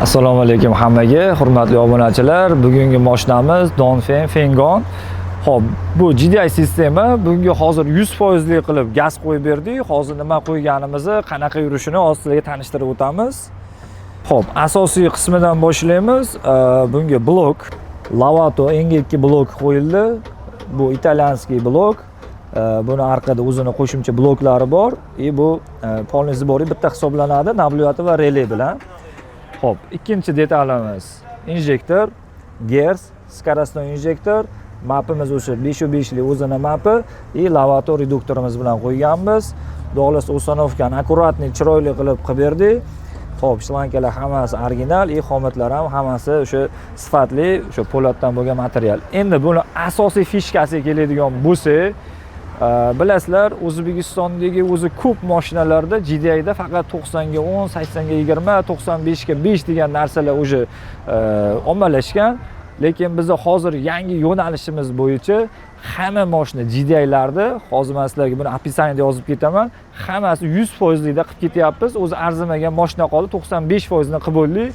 Assalomu alaykum hammaga, hurmatli obunachilar. Bugungi mashinamiz Dongfeng Fengon. Xo'p, bu GDI sistema. Bunga hozir 100% li qilib gaz qo'yib berdik. Hozir nima qo'yganimizni, qanaqa yurishini hozir sizlarga tanishtirib o'tamiz. Xo'p, asosiy qismidan boshlaymiz. Bunga blok, Lavato NG2 blok qo'yildi. Bu итальянский blok. Buni orqada o'zini qo'shimcha bloklari bor. И bu полный сбор bitta hisoblanadi, наблюдатель va rele bilan. Xo'p, ikkinchi detalimiz injektor, Gers, скоростной injektor, mapimiz o'sha 5.5 lik o'zini mapi и Lavato reduktorimiz bilan qo'yganmiz. Xudo xohlasa, установка ni аккуратный, chiroyli qilib qilib berdik. Xo'p, shlankalar hammasi original и xomutlar ham hammasi o'sha sifatli, o'sha po'latdan bo'lgan material. Endi buni asosiy фишка siga keladigan bo'lsak, bilasizlar, O'zbekistondagi o'zi ko'p mashinalarda GDIda faqat 90 ga 10, 80 ga 20, 95 ga 5 degan narsalar уже ommalashgan. Lekin biz hozir yangi yo'nalishimiz bo'yicha hamma mashina GDIlarni, hozir man sizlarga buni описание da yozib ketaman, hammasi 100 likda qilib ketyapmiz. O'zi arzimagan mashina qoldi, 95 foizini qilib bo'ldik.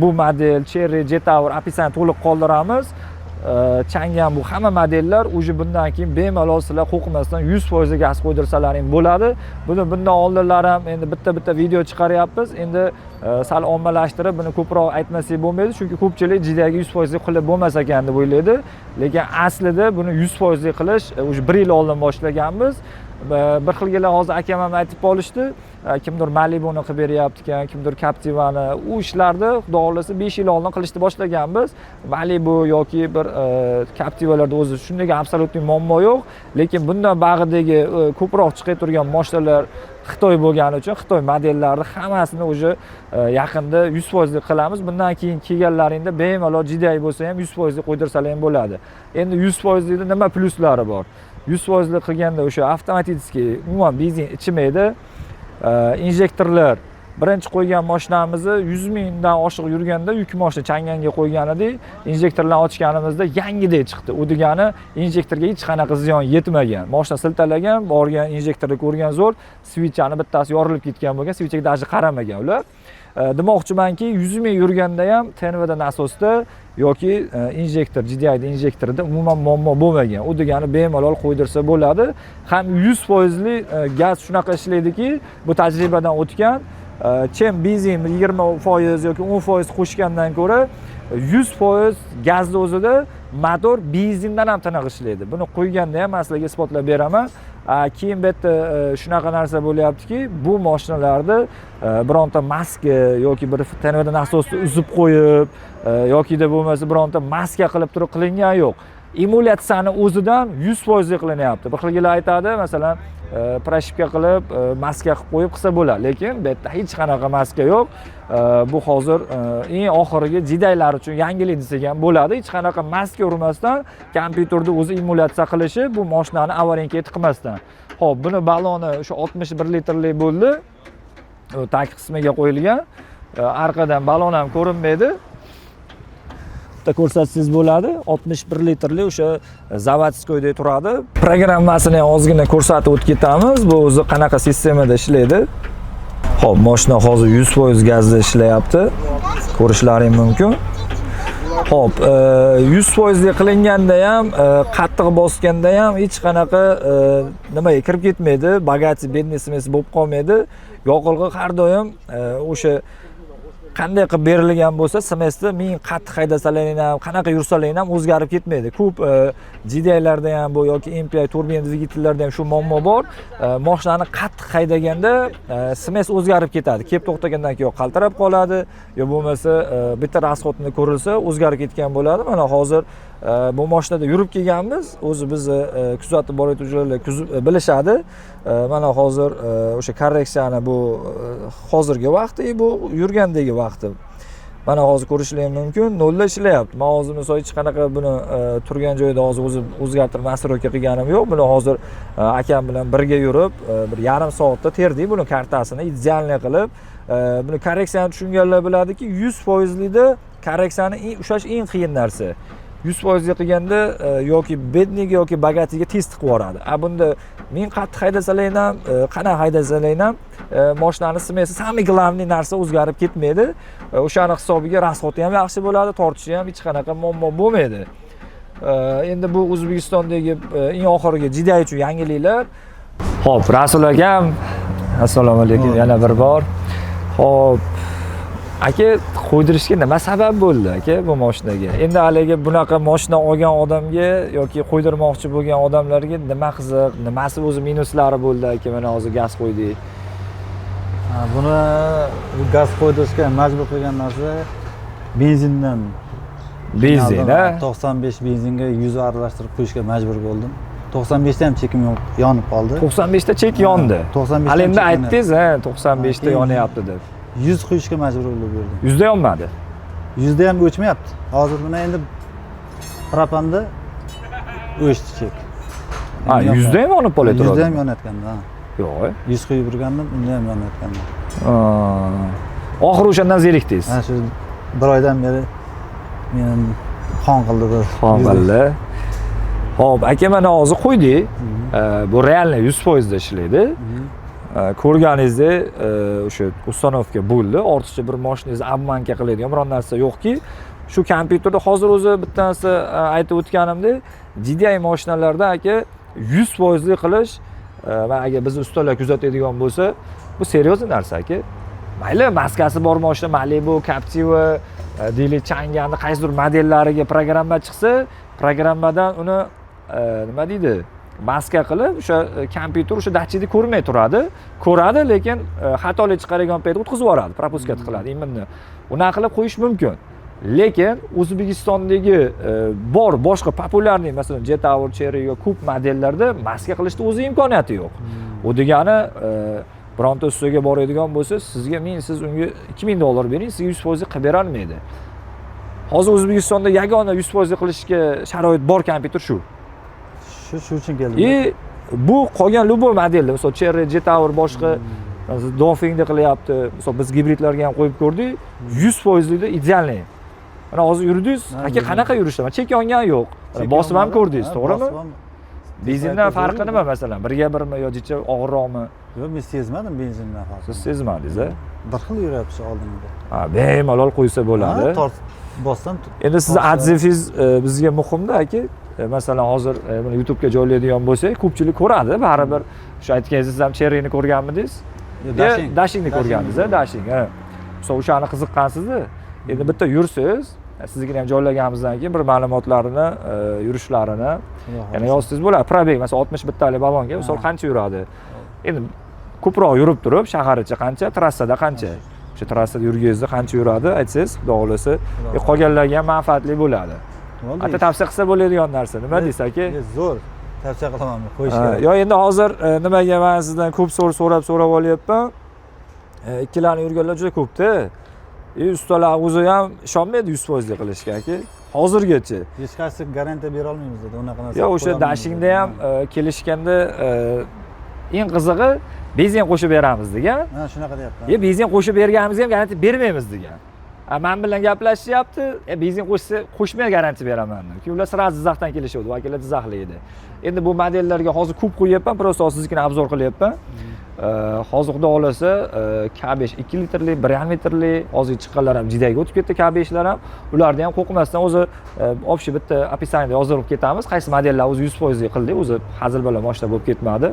Bu model Chery Jetour, описание to'liq qoldiramiz. Changan, bu hamma modellar уже bundan keyin bemalol sizlar qo'rqmasdan 100% gaz qo'ydirsalaring bo'ladi. Buni bundan oldinlar ham endi bitta bitta video chiqaryapmiz. Endi sal ommalashtirib, buni ko'proq aytmasak bo'lmaydi, chunki ko'pchilik GDIga 100% qilib bo'lmas ekan deb o'ylaydi. Lekin aslida buni 100% qilish уже bir yil oldin boshlaganmiz. Bir xilgilar hozir akam ham aytib qolishdi, kimdir Malibuni qilib beryapti ekan, kimdir Captivani. U ishlarni, xudo xohlasa, 5 yil oldin qilishni boshlaganmiz. Malibu yoki bir Captivalarda o'zi shunday абсолютный muammo yo'q, lekin bundan bag'idagi ko'proq chiqib turgan mashinalar Xitoy bo'lgani uchun Xitoy modellarini hammasini уже yaqinda 100% qilamiz. Bundan keyin kelganlaringda bemalol GDI bo'lsa ham 100% qo'ydirsalar ham bo'ladi. Endi 100%likni nima plyuslari bor? 100%lik qilganda o'sha avtomatik, umuman benzin ichmaydi. Injektorlar, birinchi qo'ygan mashinamizni 100 mingdan oshiq yurganda, yuk moshina Changanga qo'ygan edik, injektorlarni ochganimizda yangidek chiqdi. U degani injektorga hech qanaqa ziyon yetmagan. Moshina siltalagan, borgan, injektorni ko'rgan, zo'r свеча ni bittasi yorilib ketgan bo'lgan, свеча ga даже qaramagan ular. Demoqchimanki, 100 ming yurganda ham ТНВД nasosda yoki injektor, GDIda injektorida umuman muammo bo'lmagan. U degani bemalol qo'ydirsa bo'ladi. Ham 100 foizli gaz shunaqa ishlaydiki, bu tajribadan o'tgan, чем benzin 20% yoki 10% qo'shgandan ko'ra 100% gazni o'zida motor benzindan ham tiniq ishlaydi. Buni qo'yganda ham man sizlarga isbotlab beraman. Keyin bu yerda shunaqa narsa bo'lyaptiki, bu moshinalarni bironta maska yoki bir ТНВД nasosni uzib qo'yib yokida bo'lmasa bironta maska qilib turib qilingan yo'q. Emulyatsiyani o'zidan 100% qilinyapti. Bir xilgilar aytadi, masalan, прошивка qilib, maska qilib qo'yib qilsa bo'ladi, lekin bu yerda hech qanaqa maska yo'q. Bu hozir eng oxirgi GDIlar uchun yangilik desak ham bo'ladi. Hech qanaqa maska urmasdan kompyuterda o'zi emulyatsiya qilishi, bu mashinani аварийка tiqmasdan. Ho'p, buni baloni o'sha 61 litrlik bo'ldi. U tag qismiga qo'yilgan. Orqadan balon ham ko'rinmaydi, bitta ko'rsatsangiz bo'ladi. 61 litrli o'sha заводской da turadi. Programmasini ham ozgina ko'rsatib o'tib ketamiz, bu o'zi qanaqa sistemada ishlaydi. Ho'p, moshina hozir 100% gazda ishlayapti, ko'rishlaring mumkin. Ho'p, 100 foizli qilinganda ham, qattiq bosganda ham hech qanaqa nimaga kirib ketmaydi, богатый бедный смесь bo'lib qolmaydi. Yoqilg'i har doim o'sha qanday qilib berilgan bo'lsa, смесь ni ming qattiq haydasalaring ham, qanaqa yursalaring ham o'zgarib ketmaydi. Ko'p GDIlarda ham bu yoki MPI turbina dvigatellarda ham shu muammo bor. Moshinani qattiq haydaganda смесь o'zgarib ketadi, kelib to'xtagandan keyin yo qaltirab qoladi, yo bo'lmasa bitta расход ni ko'rilsa, o'zgarib ketgan bo'ladi. Mana hozir bu mashinada yurib kelganmiz, o'zi bizni kuzatib borayotganlar bilishadi. Mana hozir o'sha korreksiyani, bu hozirgi vaqti, bu yurgandagi vaqti, mana hozir ko'rishlaring mumkin, nolda ishlayapti. Man hozir, misol, hech qanaqa buni turgan joyida hozir o'zim o'zgartirib, настройка qilganim yo'q. Buni hozir akam bilan birga yurib, bir yarim soatda terdik buni kartasini идеальный qilib. Buni korreksiyani tushunganlar biladiki, 100 foizlikda korreksiyani ushlash eng qiyin narsa. 100% qilganda yoki бедный ga yoki богатый ga tez tiqib yuboradi. A bunda ming qattiq haydasalang ham, qanaqa haydasalang ham, moshinani смесь i, самый главный narsa, o'zgarib ketmaydi. O'shani hisobiga расход i ham yaxshi bo'ladi, tortishi ham hech qanaqa muammo bo'lmaydi. Endi bu O'zbekistondagi eng oxirgi GDI uchun yangiliklar. Xo'p, Rasul akam, assalomu alaykum yana bir bor. Xo'p, aka, qo'ydirishga nima sabab bo'ldi, aka, bu mashinaga? Endi haligi bunaqa mashina olgan odamga yoki qo'ydirmoqchi bo'lgan odamlarga nima qiziq, nimasi o'zi minuslari bo'ldi, aka, mana hozir gaz qo'ydik. Ha, buni gaz qo'ydirishga majbur qilgan narsa benzindan. Benzin, ha? 95 benzinga 100 aralashtirib qo'yishga majbur bo'ldim. 95 da ham chekim yonib qoldi. 95 ta chek yondi. 95 Hali endi chek aytdingiz, ha, 95 ta keyin yonyapti deb. 100 qo'yishga majbur bo'lib berdim. 100 da yonmadi. 100 da ham o'chmayapti. Hozir mana endi propanda o'chdi chek. Ha, 100 da ham yonib qoladi. 100 da ham yonayotgandi, ha. Yo'q. 100 quyib yurgandim, unda ham yonayotgandi. Oxiri o'shandan zerikdingiz. Mana shu bir oydan beri meni xon qildi bir. Xon qildi. Xo'p, aka, mana hozir qo'ydik. Bu реально 100% da ishlaydi. Ko'rganingizdek, o'sha установка bo'ldi. Ortiqcha bir mashinangizni обманка qiladigan biron narsa yo'qki, shu kompyuterda hozir o'zi bitta narsa, aytib o'tganimdek, GDI mashinalarda, aka, 100% li qilish, va agar bizni ustalar kuzatadigan bo'lsa, bu серьезный narsa, aka. Mayli, maskasi bor mashina, Malibu, Captiva, deylik, Changanni qaysidir modellariga programma chiqsa, programmadan uni, nima deydi, maska qilib, o'sha kompyuter o'sha datchikni ko'rmay turadi, ko'radi, lekin xatolik chiqaradigan paytda o'tkazib yuboradi, пропускать qiladi именно. Unaqa qilib qo'yish mumkin, lekin O'zbekistondagi bor boshqa популярный, masalan, Jetour, Chery yo ko'p modellarda maska qilishni o'zi imkoniyati yo'q. U degani, bironta ustaga boradigan bo'lsa, sizga ming, siz unga 2000 dollar bering, sizga 100% qilib berolmaydi. Hozir O'zbekistonda yagona 100% qilishga sharoit bor kompyuter shu. Shu uchun keldim. И bu qolgan любой modelda, misol, Chery, Jetour, boshqa Dongfengda qilyapti. Misol, biz gibridlarga ham qo'yib ko'rdik, 100%likda идеальный. Mana hozir yurdingiz, aka, yurdim. Qanaqa yurishda? Mana, chek yongan yo'q. Mana, Chek bosib ham yonmadi. ko'rdingiz, Ha, to'g'rimi? bosib ham. Benzindan farqi Zo'r. nima, masalan, birga birmi yo jicha og'irroqmi? Yo'q, men sezmadim benzindan farqini. Siz sezmadingiz, a? Bir xil yuryapti shu oldingida. Ha, bemalol qo'ysa bo'ladi. Ha, tort bossam. Endi sizni tortsa- отзыв ingiz bizga muhimda, aka. Masalan, hozir buni YouTubega joylaydigan bo'lsak, ko'pchilik ko'radi baribir. Shu aytganingiz, siz ham Cheryni ko'rganmidingiz? Yo'q, Dashing. Dashingni ko'rgandingiz, a? Dashing, ha. Misol, o'shani qiziqqansizda. Endi bitta yursiz, siznikini ham joylaganimizdan keyin bir ma'lumotlarini, yurishlarini Xudo yana xohlasa. yozsangiz bo'ladi. Пробег, masalan, 61 talik ballonga misol qancha yuradi? Endi ko'proq yurib turib, shahar ichi qancha, trassada qancha? O'sha trassada yurganingizda qancha yuradi, aytsangiz, xudo xohlasa, qolganlarga ham manfaatli bo'ladi. Bo'ldi. Hatto tavsiya qilsa bo'ladigan narsa. Nima deysiz, aka? Zo'r. Tavsiya qilaman, qo'yish Ha, kerak. Yo, endi hozir nimaga man sizdan ko'p so'rab so'rab olyapman? Ikkilanib yurganlar juda ko'pda. Ustalar o'zi ham ishonmaydi 100% qilishga, aka. Hozirgacha. Hech qaysi garantiya bera olmaymiz dedi, unaqa narsa. Yo, o'sha qo'ya olmaymiz Dashingda dedi. ham kelishganda, eng qizig'i, benzin qo'shib beramiz degan. Ha, shunaqa deyapti. Benzin qo'shib berganimizga ham garantiya bermaymiz degan. A, man bilan gaplashishyapti, benzin qo'shsa, qo'shmay garantiya beraman deb. Keyin ular сразу Jizzaxdan kelishuvdi, vakillar jizzaxlik edi. Endi bu modellarga hozir ko'p qo'yyapman, просто hozir siznikini обзор qilyapman. Hozir xudo xohlasa, K5 2 litrli, 1,5 litrli, hozir chiqqanlar ham GDIga o'tib ketdi, K5lar ham. Ularni ham qo'rqmasdan o'zi общий bitta описание da yozdirib ketamiz. Qaysi modellar o'zi 100% qildik, o'zi hazil bilan moshina bo'lib ketmadi.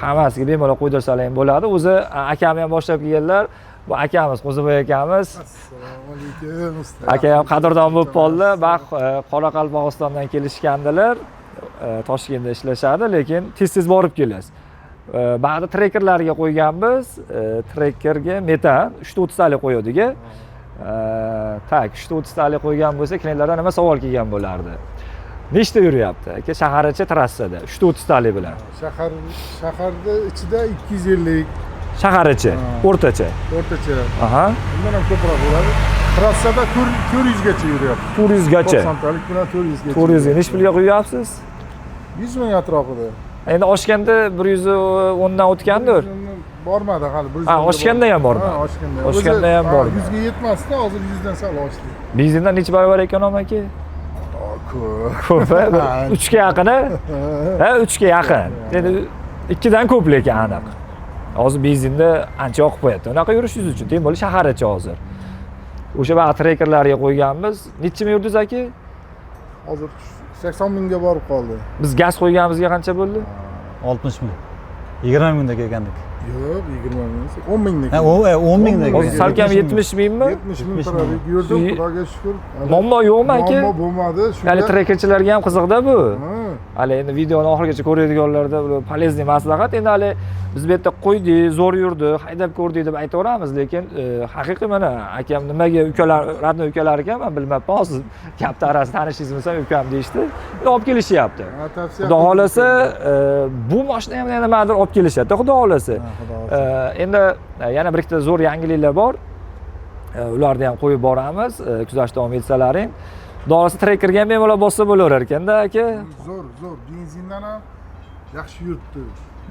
Hammasiga bemalol qo'ydirsalar ham bo'ladi. O'zi akam ham boshlab kelganlar. Bu akamiz, Qo'ziboy akamiz. Assalomu alaykum, usta. Aka ham qadrdon bo'lib qoldi. Bax, Qoraqalpog'istondan kelishgandilar. Toshkentda ishlashadi, lekin tez-tez borib kelasiz. Ba'zi Trackerlarga qo'yganmiz. Trackerga metan 3.30 talik qo'ydik. Так, 3.30 talik qo'ygan bo'lsa, klientlardan nima savol kelgan bo'lardi? Nechta yuryapti aka shahar ichi trassada 3.30 talik bilan? Shaharda ichida 250. Shahar ichi, Ha. o'rtacha. O'rtacha. Undan ham ko'proq bo'ladi. Trassada 400 gacha yuryapti. 400 gacha. 90 talik bilan 400 gacha. 400 ga nechi pulga quyapsiz? 100 ming atrofida. Endi oshganda 110 dan o'tgandir. Bormadi hali. 110 Ha, oshganda ham bormadi. Ha, oshganda. Oshganda ham O'zi, bormadi. 100 ga yetmasdi, hozir 100 dan sal oshdi. Benzindan necha barobar ekonom, aka? Ko'p. Ko'p, a? Bir 3ga yaqin, a? Ha, 3ga yaqin. Endi 2dan ko'p lekin aniq. Hozir benzinda ancha yoqib qo'yapti. Unaqa yurishingiz uchun, тем более shahar ichi hozir. O'sha vaqt trekerlarga qo'yganmiz. Necha ming yurdingiz, aka? Hozir 80 mingga borib qoldi. Biz gaz qo'yganimizga qancha bo'ldi? 60 ming. 20 mingda kelgandik. Yo'q, 20 ming, 10 mingda. Ha, 10 mingda. Hozir salkam 70 mingmi? 70 ming 70 ming. пробег yurdim, Xudoga shukur. Muammo yo'qmi, aka? Muammo bo'lmadi. Shunga. Ya'ni trekerchilarga ham qiziqda bu. Ha. Hali endi videoni oxirigacha ko'radiganlarda bu полезный maslahat. Endi hali biz bu yerda qo'ydik, zo'r yurdi, haydab ko'rdik deb aytaveramiz, lekin haqiqiy mana akam nimaga ukalar, родной ukalar ekan, man bilmabman, hozir gapni arasida tanishingizmi, ukam deyishdi. Endi olib kelishyapti. Ha, tavsiya Xudo qildim. xohlasa, bu mashina ham nimadir olib kelishadi, Xudo xohlasa. Ha, Xudo xohlasa. Endi yana bir ikkita zo'r yangiliklar bor. Ularni ham qo'yib boramiz, kuzatishda davom etsalaring. Xudo xohlasa, trekerga ham bemalol bossa bo'laverar ekanda, aka. Zo'r, zo'r. Benzindan ham yaxshi yuribdi.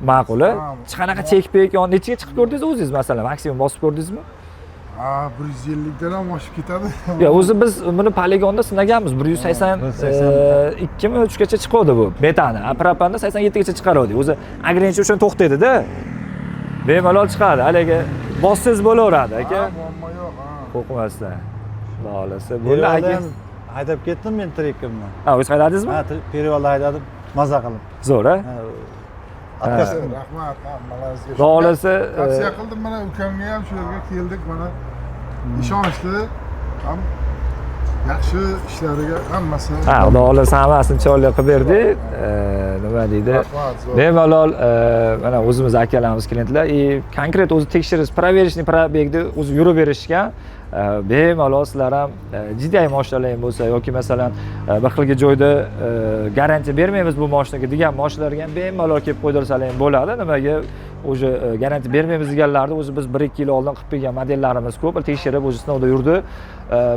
Ma'qul, a? Ha. Hech qanaqa chekpek yo nechaga chiqib ko'rdingiz o'zingiz, masalan, maksimum bosib ko'rdingizmi? Ha, 150 dan ham oshib ketadi. Yo, o'zi biz buni poligonda sinaganmiz. 180 180. 2 mi 3gacha chiquvdi bu metani. A propanda 87 gacha chiqaruvdik. O'zi ограничение o'shani to'xtaydida. Bemalol chiqadi. Haligi bossangiz bo'laveradi, aka. Ha, muammo yo'q, ha. Qo'rqmasdan. Xudo xohlasa bo'ldi, Перевал da aka. ham haydab ketdim men treker bilan. Ha, o'zingiz haydadingizmi? Ha, перевал da haydadim, maza qilib. Zo'r, a? Ha, отказ. Rahmat hammalaringizga. Xudo xohlasa, Tavsiya qildim mana ukamga ham, shu yerga keldik mana. Ishonchli, ham yaxshi ishlariga hammasi. Ha, Xudo xohlasa hammasini chiroyli qilib berdik. Nima deydi? Rahmat, zo'r. Bemalol mana o'zimiz akalarimiz, klientlar и konkret o'zi tekshirish, проверочный пробег ni o'zi yurib berishgan. Bemalol sizlar ham GDI moshinalar ham bo'lsa yoki masalan bir xilgi joyda garantiya bermaymiz bu moshinaga degan moshinalarga ham bemalol kelib qo'ydirsalar ham bo'ladi. Nimaga уже garantiya bermaymiz deganlarni o'zi biz 1-2 yil oldin qilib qo'ygan modellarimiz ko'p, tekshirib o'zi sinovda yurdi.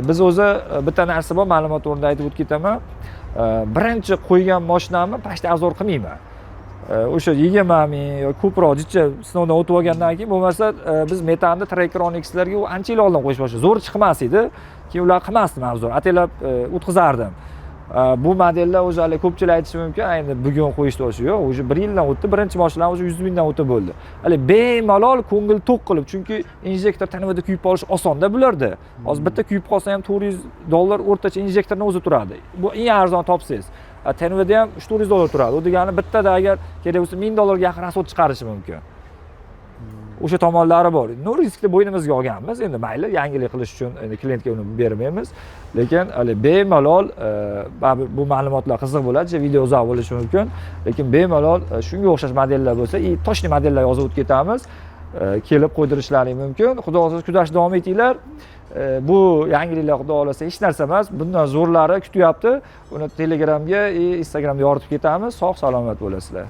Biz o'zi bitta narsa bor, ma'lumot o'rnida aytib o'tib ketaman. Birinchi qo'ygan moshinamni почти обзор qilmayman. O'sha 20 ming yoki ko'proq jicha sinovdan o'tib olgandan keyin, bo'lmasa biz metanni Tracker Onyxlarga u ancha yil oldin qo'yish boshladi, zo'r chiqmas edi, keyin ular qilmasdim обзор, ataylab o'tkazardim. Bu modellar o'zi hali ko'pchilik aytishi mumkin, endi bugun qo'yishdi o'sha, yo'q, уже bir yildan o'tdi, birinchi mashinalar уже 100 mingdan o'tib bo'ldi. Hali bemalol ko'ngil to'q qilib, chunki injektor tanavada kuyib qolish osonda bularda. Hozir bitta kuyib qolsa ham 400 dollar o'rtacha injektorni o'zi turadi, bu eng arzon topsangiz. TNVda ham 300-400 dollar turadi. U degani bittada agar kerak bo'lsa 1000 dollarga yaqin расход chiqarishi mumkin. O'sha tomonlari bor. Ну, riskni bo'ynimizga olganmiz. Endi mayli, yangilik qilish uchun endi klientga uni bermaymiz. Lekin hali bemalol baribir bu ma'lumotlar qiziq bo'ladi, video uzoq bo'lishi mumkin. Lekin bemalol shunga o'xshash modellar bo'lsa, и точный modellar yozib o'tib ketamiz. Kelib qo'ydirishlaring mumkin. Xudo xohlasa, kuzatishda davom etinglar. Bu yangiliklar, Xudo xohlasa, hech narsa emas. Bundan zo'rlari kutyapti. Uni Telegramga и Instagramga yoritib ketamiz. Sog' salomat bo'lasizlar.